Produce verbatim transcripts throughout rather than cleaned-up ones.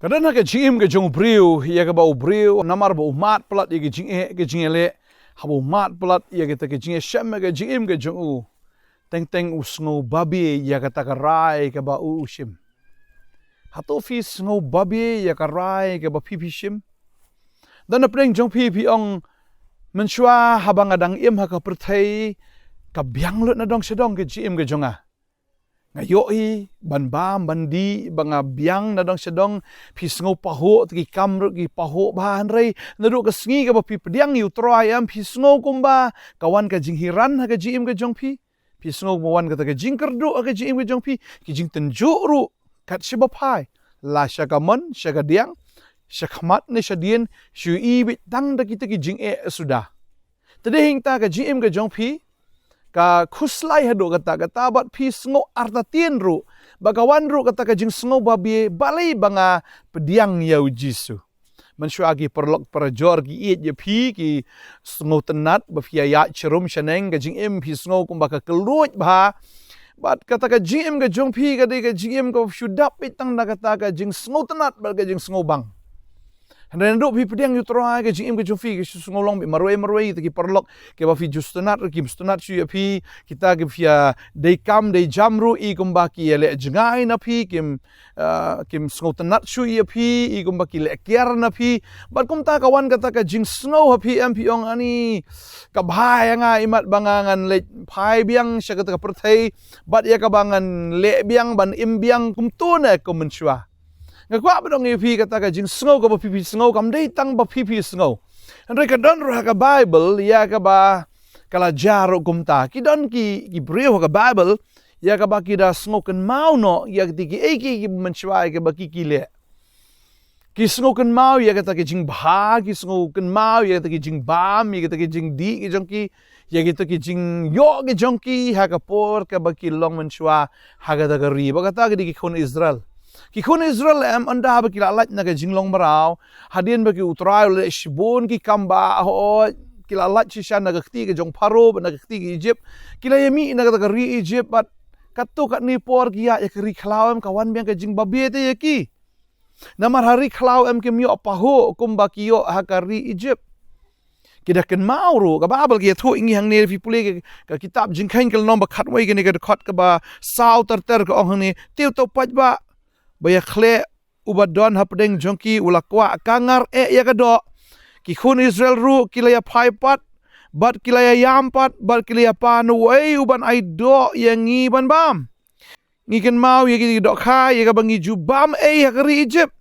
Ka don ha ka jingim ka jong u briew, ïa kaba u briew, namar ba u mad palat ïa ka jingeh, ka jingeh leh, haba u mad palat ïa kata ka jingeh shem ha ka jingim ka jong u. Teng teng u sngew babe ïa kata ka rai kaba u u shim. Hato phi sngew babe ïa ka rai kaba phi phi shim? Don na pdeng jong phi phi ong, mynshuwa haba nga dang im ha ka pyrthei, ka biang lut na dong sha dong ka jingim ka jong nga. Nga ïohi ban bam ban dih, ba nga biang na dong sha dong. Phi sngew pahuh, te ki kam ruh ki pahuh bha, hynrei naduh ka sngi kaba phi pdiang ïa u Trai em, phi sngew kumba ka wan ka jinghiran ha ka jingim ka jong phi. Phi sngew kumba wan kata ka jingkyrduh ha ka jingim ka jong phi, ki jingtynjuh ruh kat shaba phai, la sha kamon, sha kadiang, sha khmat ne sha dien, shu ibit tang da kita ki jingeh suda. Te dei hangta ka jingim ka jong phi ka khuslai haduh katta katta, bad phi sngew artatien ruh ba ka wan ruh kata ka jingsngew babe, balei ba nga pdiang ïa u Jisu. Mynshuwa ki paralok parajor ki ïeit ïa phi, ki sngewtynnat ba phi ïaid sharum shaneng, ka jingim phi sngew kumba ka kylluid bha. Bad kata ka jingim ka jong phi ka dei ka jingim kaba shu dap beit tang da kata ka jingsngewtynnat bad ka jingsngewbang. Hynrei naduh phi pdiang ïa u Trai, ka jingim ka jong phi ka shu sngew long beit marwei marwei. Kita ki paralok kiba phi ju sngewtynnat ruh kim sngewtynnat shuh ïa phi. Kita kiba phi ïa dei kam dei jam ruh i kumba ki ïaleh jngai na phi, kim, ah, kim sngewtynnat shuh ïa phi, i kumba ki leh kiar na phi. Bad kumta ka wan kata ka jingsngew ha phi em, phi ong, ani, ka bha ïa nga imat ba nga ngan leit phai biang sha kata ka pyrthei, bad ïa kaba ngan leh biang ban im biang kumto ne kum mynshuwa. Nga kwah ban ong ïa phi, kata ka jingsngew kaba phi phi sngew kam dei tang ba phi phi sngew. Hynrei ka don ruh ha ka Baibl ïa kaba ka la jia ruh kumta. Ki don ki, ki briew ha ka Baibl ïa kaba ki da sngew kynmaw noh ïa kiti kiei kiei kiba mynshuwa ïa kaba ki ki leh. Ki sngew kynmaw ïa kata ki jingbha, ki sngew kynmaw ïa kata ki jingbam, ïa kata ki jingdih ki jong ki, ïa kita ki jingïoh ki jong ki ha ka por kaba ki long mynshuwa ha kata ka ri. Ba kata ka dei ki khun Israel. Ki khun Israel em, ynda ba ki la lait na ka jinglong mraw, hadien ba ki, u Trai u la leh shibun ki kam ba hooid, ki la lait shisha na ka kti ka jong Pharaoh bad na ka kti ka Egypt. Ki la ïa mih na kata ka ri Egypt, bad katto katne por ki ïaid ïa ka ri khlaw em, ka wan biang ka jingbabe te ïa ki. Namar ha ri khlaw em kim ïoh pahuh kumba ki ïoh ha ka ri Egypt. Ki da kynmaw ruh, ka Baibl ka ïathuh ïa ngi hangne, phi pule ka, ka kitab Jingkheiñ ka lynnong ba khatwei, kane ka dkhot kaba saw ter ter, ka ong hangne, te uta u paidbah ba ïakhleh uba don hapdeng jong ki u la kwah ka ngar eh ïa ka doh. Ki khun Israel ruh ki la ïaphai pat, bad ki la ïaïam pat, bad ki la ïapan uei uban ai doh ïa ngi ban bam. Ngi kynmaw ïa ki dohkha ïa kaba ngi ju bam ei ha ka ri Egypt,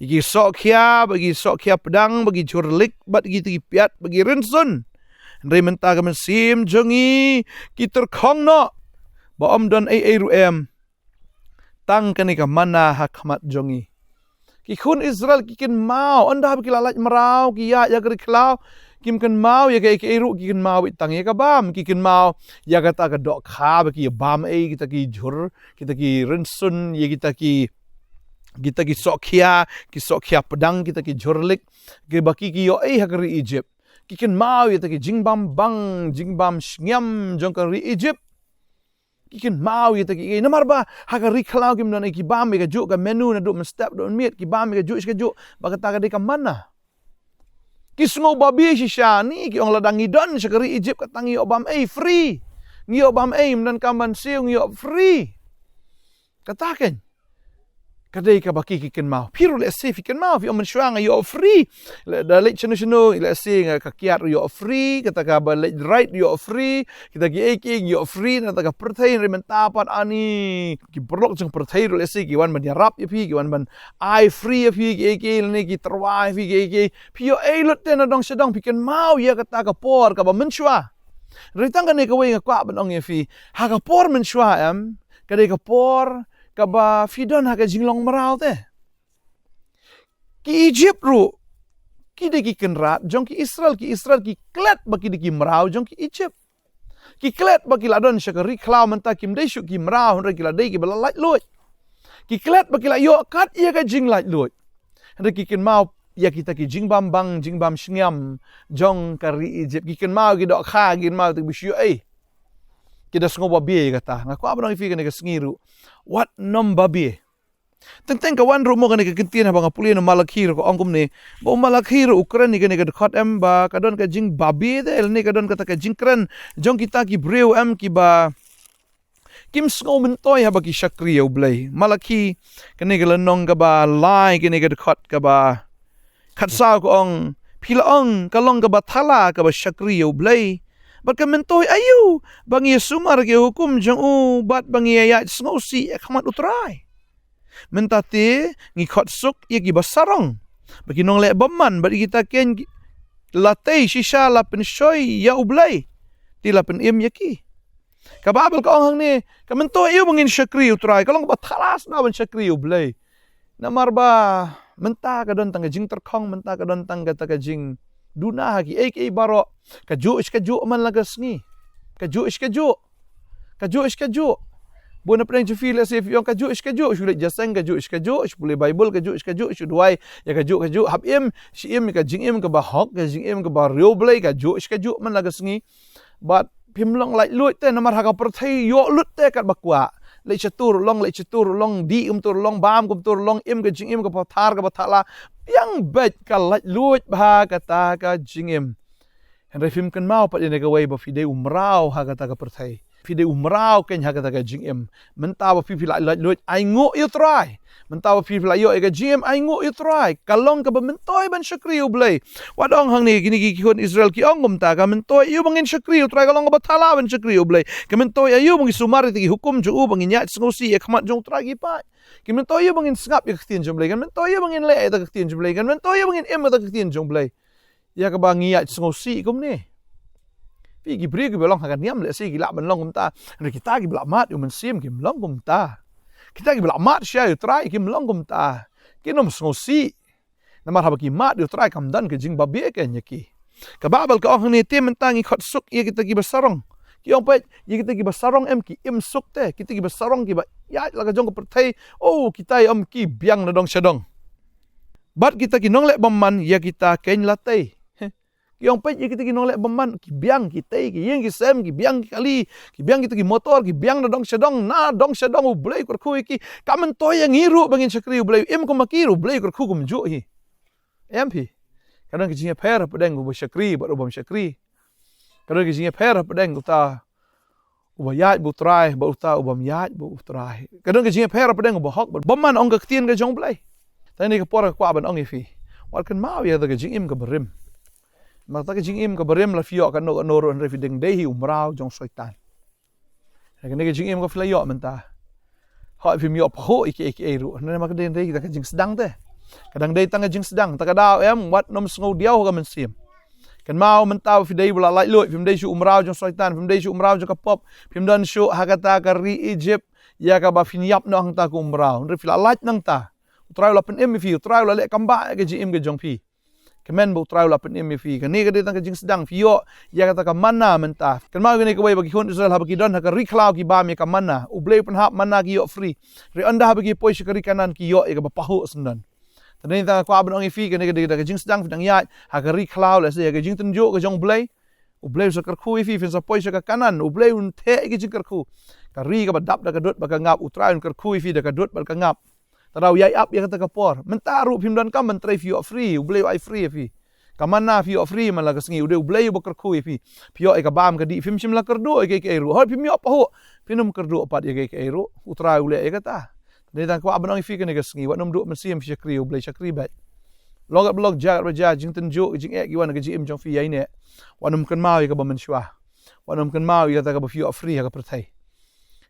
ïa ki sohkhia, bad ki sohkhia pdang, bad ki jhur lik, bad kita ki piat, bad ki rynsun. Hynrei mynta ka mynsiem jong ngi ki tyrkhong noh, ba ym don ei ei ruh em, tang kane ka manna ha khmat jong ngi. Ki khun Israel ki kynmaw, ynda ba ki la lait mraw, ki ïaid ïa ka ri khlaw, kim kynmaw ïa kaei kaei ruh, ki kynmaw beit tang ïa ka bam. Ki kynmaw ïa kata ka dohkha ba ki ïa bam ei, kita ki jhur, kita ki rynsun, ïa kita ki, kita ki sohkhia, ki sohkhia pdang, kita ki jhur lik, kiba ki ki ïoh ei ha ka ri Egypt. Ki kynmaw ïa kita ki jingbam bang, jingbam shngiam jong ka ri Egypt. Ki kynmaw ïa kita ki, namar ba ha ka ri khlaw kim don ei, ki bam ïa kajuh ka menu, naduh mynstep, naduh mynmiet, ki bam ïa kajuh shi kajuh, ba kata ka dei ka manna. Ki sngew babe shisha, ni, ki ong, lada ngi don sha ka ri Egypt, kata ngi ïoh bam ei free. Ngi ïoh bam ei, ym don kam ban siew, ngi ïoh free. Kata keiñ ka dei kaba ki ki kynmaw. Phi ruh lehse phi kynmaw, phi ong, mynshuwa nga ïoh free. Lada leit shano shano, lehse nga, ka kiad ruh ïoh free, kata kaba leit ride ïoh free, kita kiei kiei ïoh free na kata ka pyrthei. Hynrei mynta pat, ani, ki paralok jong pyrthei ruh lehse ki wan ban ïarap ïa phi, ki wan ban ai free ïa phi kiei kiei, lane ki tyrwa ïa phi kiei kiei. Phi ïoh ei lut te na dong sha dong, phi kynmaw ïa kata ka por kaba mynshuwa. Hynrei tang kane kawei nga kwah ban ong ïa phi, ha ka por mynshuwa em, ka dei ka por kaba phi don ha ka jinglong mraw te. Ki Egypt ruh ki dei ki kynrad jong ki Israel. Ki Israel ki klet ba ki dei ki mraw jong ki Egypt. Ki klet ba ki la don sha ka ri khlaw, mynta kim dei shuh ki mraw, hynrei ki la dei kiba la laitluid. Ki klet ba ki la ïoh kat ïa ka jinglaitluid. Hynrei ki kynmaw ïa kita ki jingbam bang, jingbam shngiam jong ka ri Egypt. Ki kynmaw ki dohkha, ki kynmaw te ba shu ïoh ei. Ki da sngew babe ïa kata. Nga kwah ban ong ïa phi kane ka sngi ruh, wat nym babe. Teng teng ka wan ruh mo kane ka kyntien haba nga pule na Malakhi ruh ka ong kumne. Ba u Malakhi ruh u kren ïa kane ka dkhot em ba ka don ka jingbabe de, lane ka don kata ka jingkren jong kita ki briew em kiba kim sngew myntoi haba ki shakri ïa u Blei. Malakhi kane ka lynnong kaba lai, kane ka dkhot kaba khatsaw ka ong, phi la ong ka long kaba thala kaba shakri ïa u Blei. Bad ka myntoi aïu ba ngi ïa sumar ïa ki hukum jong u bad ba ngi ïa ïaid sngewsih ïa khmat u Trai. Mynta te ngi khot suk ïa kiba sarong, ba ki nongleh bymman bad ïa kita keiñ la tei shisha la pynshoi ïa u Blei, te la pynim ïa ki. Ka Baibl ka ong hangne, ka myntoi aïu ba ngin shakri u Trai, ka long kaba thala shisha ban shakri u Blei. Namar ba mynta ka don tang ka jingtyrkhong, mynta ka don tang kata ka jingduna ha kiei kiei baroh. Kajuh shi kajuh man la ka sngi. Kajuh shi kajuh. Kajuh shi kajuh. Bun na pdeng jong phi lehse phi ong kajuh shi kajuh, shu leit jingïaseng kajuh shi kajuh, shu pule Baibl kajuh shi kajuh, shu duwai ïa kajuh kajuh, hap im, shi im ka jingim kaba hok, ka jingim kaba riewblei, kajuh shi kajuh man la ka sngi. Bad phim long laitluid te namar ha ka pyrthei ïoh lut te katba kwah. Leit shatur long, leit shatur long, dih kumtur long, bam kumtur long, im ka jingim kaba thar kaba thala. Biang beit ka laitluid bha kata ka jingim. Hynrei phim kynmaw pat ïa kane kawei ba phi dei u mraw ha kata ka pyrthei. Phi dei u mraw keiñ ha kata ka jingim. Mynta ba phi phi la laitluid, ainguh ïa u Trai. Mynta ba phi phi la ïoh ïa ka jingim, ainguh ïa u Trai. Ka long kaba myntoi ban shakri u Blei. Wat ong hangne kine ki khun Israel ki ong kumta, ka myntoi aïu ba ngin shakri u Trai, ka long kaba thala ban shakri u Blei. Ka myntoi aïu ba ngin sumar ïa ki hukum jong u, ba ngin ïaid sngewsih ïa khmat jong u Trai ki paid. Ka myntoi aïu ba ngin sngap ïa ka ktien jong u Blei, ka myntoi aïu ba ngin leh ïa ka ktien jong u Blei, ka myntoi aïu ba ngin im ïa ka ktien jong u Blei. Ïa kaba ngi ïaid sngewsih kumne. Phi ki briew kiba long ha ka niam lehse ki lah ban long kumta. Hynrei kita kiba la mad ïa u Mynsiem kim long kumta. Kita kiba la mad sha ïa u Trai kim long kumta. Kim sngewsih. Namar haba ki mad ïa u Trai kam don ka jingbabe keiñ ïa ki. Ka Baibl ka ong hangne te mynta ngi khot suk ïa kita kiba sarong. Ki ong peit ïa kita kiba sarong em ki im suk te. Kita kiba sarong kiba ïaid la ka jong ka pyrthei. Oh, kita em ki biang na dong sha dong. Bad kita ki nongleh bymman ïa kita keiñ la tei. Heh. Ki ong peit ïa kita ki nongleh bymman, ki biang ki tei, ki ïing ki sem, ki biang ki kali, ki biang kita ki motor, ki biang na dong sha dong, na dong sha dong u Blei u kyrkhu ïa ki. Ka myntoi ïa ngi ruh ba ngin shakri u Blei, im kum ma ki ruh u Blei u kyrkhu kumjuh hi. Em phi. Ka don ka jingïapher hapdeng uba shakri bad uba bym shakri. Ka don ka jingïapher hapdeng uta uba ïaid bad u Trai bad uta uba bym ïaid bad u Trai. Ka don ka jingïapher hapdeng uba hok bad bymman, ong ka ktien ka jong u Blei. Te kane ka por nga kwah ban ong ïa phi, wat kynmaw ïa kata ka jingim kaba rim. Namar kata ka jingim kaba rim la phi ïoh katno katno ruh hynrei phi dang dei hi u mraw jong Soitan. Kane ka jingim kaba phi la ïoh mynta, hooid phim ïoh pahuh ïa kiei kiei ruh. Hynrei namar ka dei, dei kata ka jingsdang te. Ka dang dei tang ka jingsdang, te ka daw em, wat nym sngewdiaw ha ka mynsiem. Kynmaw mynta ba phi dei ba la laitluid, phim dei shuh u mraw jong Soitan, phim dei shuh u mraw jong ka pop, phim don shuh ha kata ka ri Egypt ïa kaba phin ïap noh hangta kum u mraw. Hynrei phi la lait nangta. U Trai u la pynim ïa phi, u Trai u la leh kam bah ïa ka jingim ka jong phi. Kmen ba u Trai u la pynim ïa phi. Kane ka dei tang ka jingsdang, phi ïoh ïa kata ka manna mynta. Kynmaw kane kawei ba ki khun Israel haba ki don ha ka ri khlaw ki bam ïa ka manna. U Blei u pynhap manna ki ïoh free. Hynrei ynda haba ki poi sha ka ri Kanaan ki ïoh ïa kaba pahuh syndon. Te dei tang nga kwah ban ong ïa phi, kane ka dei tang ka jingsdang, phi dang ïaid ha ka ri khlaw lehse ha ka jingtynjuh ka jong u Blei. U Blei u sa kyrkhu ïa phi, phin sa poi sha ka Kanaan. U Blei un theh ïa ka jingkyrkhu. Ka ri kaba dap da ka dud bad ka ngap, u Trai un kyrkhu ïa phi da ka dud bad ka ngap. Te daw ïai ap ïa kata ka por. Mynta ruh phim donkam ban trei, phi ïoh free, u Blei u ai free ïa phi. Ka manna phi ïoh free man la ka sngi, u dei u Blei uba kyrkhu ïa phi. Phi ïoh ïa ka bam ka dih, phim shym la kyrduh ïa kiei kiei ruh. Hooid phim ïoh pahuh, phin ym kyrduh pat ïa kiei kiei ruh. U Trai u leh ïa kata. Te dei tang kwah ban ong ïa phi kane ka sngi, wat nym duh mynsiem, phi shakri u Blei, shakri beit. Long katba long, jia katba jia, jingtynjuh, jingeh ki wan ha ka jingim jong phi, ïaineh. Wat nym kynmaw ïa kaba mynshuwa. Wat nym kynmaw ïa kata kaba phi ïoh free ha ka pyrthei.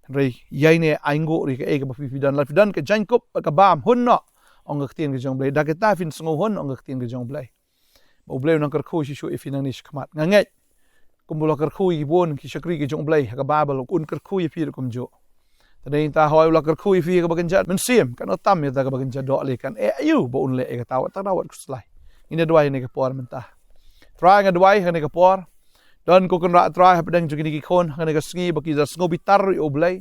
Hynrei ïaineh, ainguh ruh ïa kaei kaba phi, phi don. Lada phi don ka jaiñkup bad ka bam, hun noh, ong ka ktien ka jong u Blei. Da kata phin sngewhun, ong ka ktien ka jong u Blei. Ba u Blei un nang kyrkhu shisha ïa phi nangne shakhmat. Nga ngeit kumba u la kyrkhu ïa ki bun ki shakri ki jong u Blei ha ka Baibl, un kyrkhu ïa phi ruh kumjuh. Te dei mynta hooid u la kyrkhu ïa phi ha kaba kynja mynsiem, katno tam ïa kata kaba kynja doh lei, kan eh aïu ba un leh ïa kata, wat tang da wat khuslai. Ngin ïa duwai ha kane ka por mynta. Trai, nga duwai ha kane ka por. Don ko Kynrad Trai hapdeng jong kine ki khun ha kane ka sngi ba ki da sngew bitar ïa u Blei.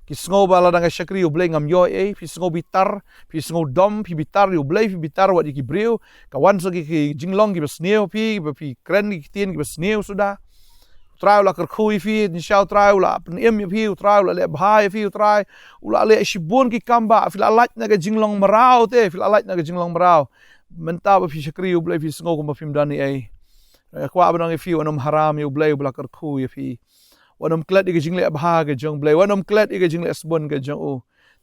Ki sngew ba la dang ka shakri u Blei ngam ïoh ei, phi sngew bitar, phi sngew dom, phi bitar ïa u Blei, phi bitar wat ïa ki briew. Ka wan sa ki, ki jinglong kiba sniew phi, ba phi kren ki ktien kiba sniew suda. Trai u la kyrkhu ïa phi, ngi sha u Trai u la pynim ïa phi, u Trai u la leh bha ïa phi, u Trai u la leh shibun ki kam ba phi la lait na ka jinglong mraw te, phi la lait na ka jinglong mraw. Mynta ba phi shakri ïa u Blei phi sngew kumba phim don ei ei. Nga kwah ban ong ïa phi, wat nym haram ïa u Blei uba la kyrkhu ïa phi. Wat nym klet ïa ka jingleh bha ka jong u Blei, wat nym klet ïa ka jingleh sbun ka jong u.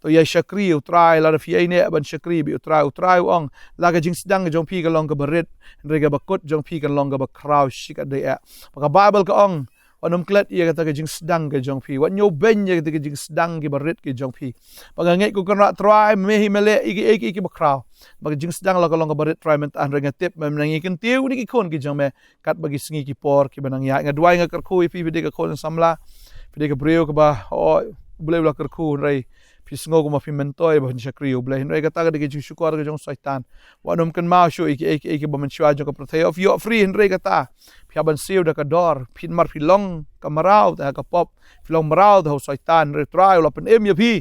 To ïa shakri ïa u Trai, lada phi ïaineh ban shakri bad u Trai, u Trai u ong, la ka jingsdang ka jong phi kan long kaba rit, hynrei kaba kut jong phi kan long kaba khraw shikatdei eh. Ba ka Baibl ka ong, wat nym klet ïa kata ka jingsdang ka jong phi, wat ñiewbeiñ ïa kata ka jingsdang kiba rit ka jong phi. Ba nga ngeit ko Kynrad Trai, me hi me leh ïa kiei kiei kiba khraw. Ba ka jingsdang la ka long kaba rit Trai mynta, hynrei nga tip me nang ïa kyntiew ïa ki khun ki jong me katba ki sngi ki por kiba nang ïaid. Nga duwai nga kyrkhu ïa phi, phi dei ka khun samla, phi dei ka briew kaba, oh, u Blei u la kyrkhu, hynrei phi sngew kumba phi myntoi ban shakri ïa u Blei, hynrei kata ka dei ka jingshukor ka jong u Soitan. Wat nym kynmaw shuh ïa kiei kiei kiba mynshuwa jong ka pyrthei, oh, phi ïoh free, hynrei kata phi hap ban siew da ka dor, phi namar phi long ka mraw te ha ka pop, phi long mraw te ha u Soitan, hynrei u Trai u la pynim ïa phi.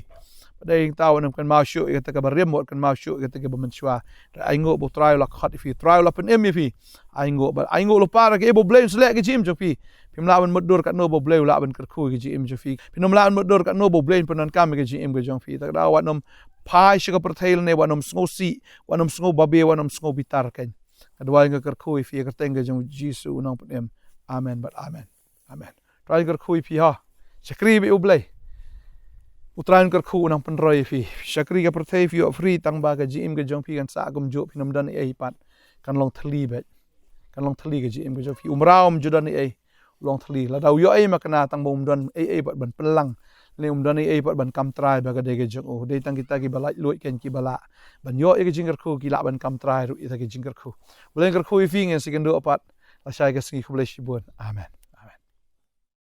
Bad dei nangta wat nym kynmaw shuh ïa kata kaba rim, wat kynmaw shuh ïa kata kaba mynshuwa. Hynrei ainguh ba u Trai u la khot ïa phi, u Trai u la pynim ïa phi. Ainguh, bad ainguh lypa da kaei ba u Blei un sa leh ka jingim jong phi. Phim lah ban mutdur katno ba u Blei u lah ban kyrkhu ïa ka jingim jong phi. Phin ym lah ban mutdur katno ba u Blei un pyndonkam ïa ka jingim ka jong phi. Te kata wat nym phai sha ka pyrthei lane wat nym sngewsih, wat nym sngew babe, wat nym sngew bitar kein. Nga duwai nga kyrkhu ïa phi ha ka kyrteng ka jong u Jisu u nongpynim. Amen bad amen. Amen. Trai un kyrkhu ïa phi ha. Shakri bad u Blei. U Trai un kyrkhu, u nang pynroi ïa phi. Shakri ka pyrthei phi ïoh free, tang ba ka jingim ka jong phi kan sah kumjuh, phin ym don ei ei pat. Kan long thylli bad. Kan long thylli ka jingim ka jong phi. U mraw um ju don ei ei. U long thylli. Lada u ïoh ei makna tang ba um don ei ei pat ban pynlang. Lane um don ei ei pat ban kam trai ba ka dei ka jong u. Dei tang kita kiba laitluid kein kiba lah ban ïoh ïa ka jingkyrkhu, ki lah ban kam trai ruh ïa kita ki jingkyrkhu. U Blei un kyrkhu ïa phi, ngin sa ïakynduh pat lashai ka sngi, khublei shibun. Amen.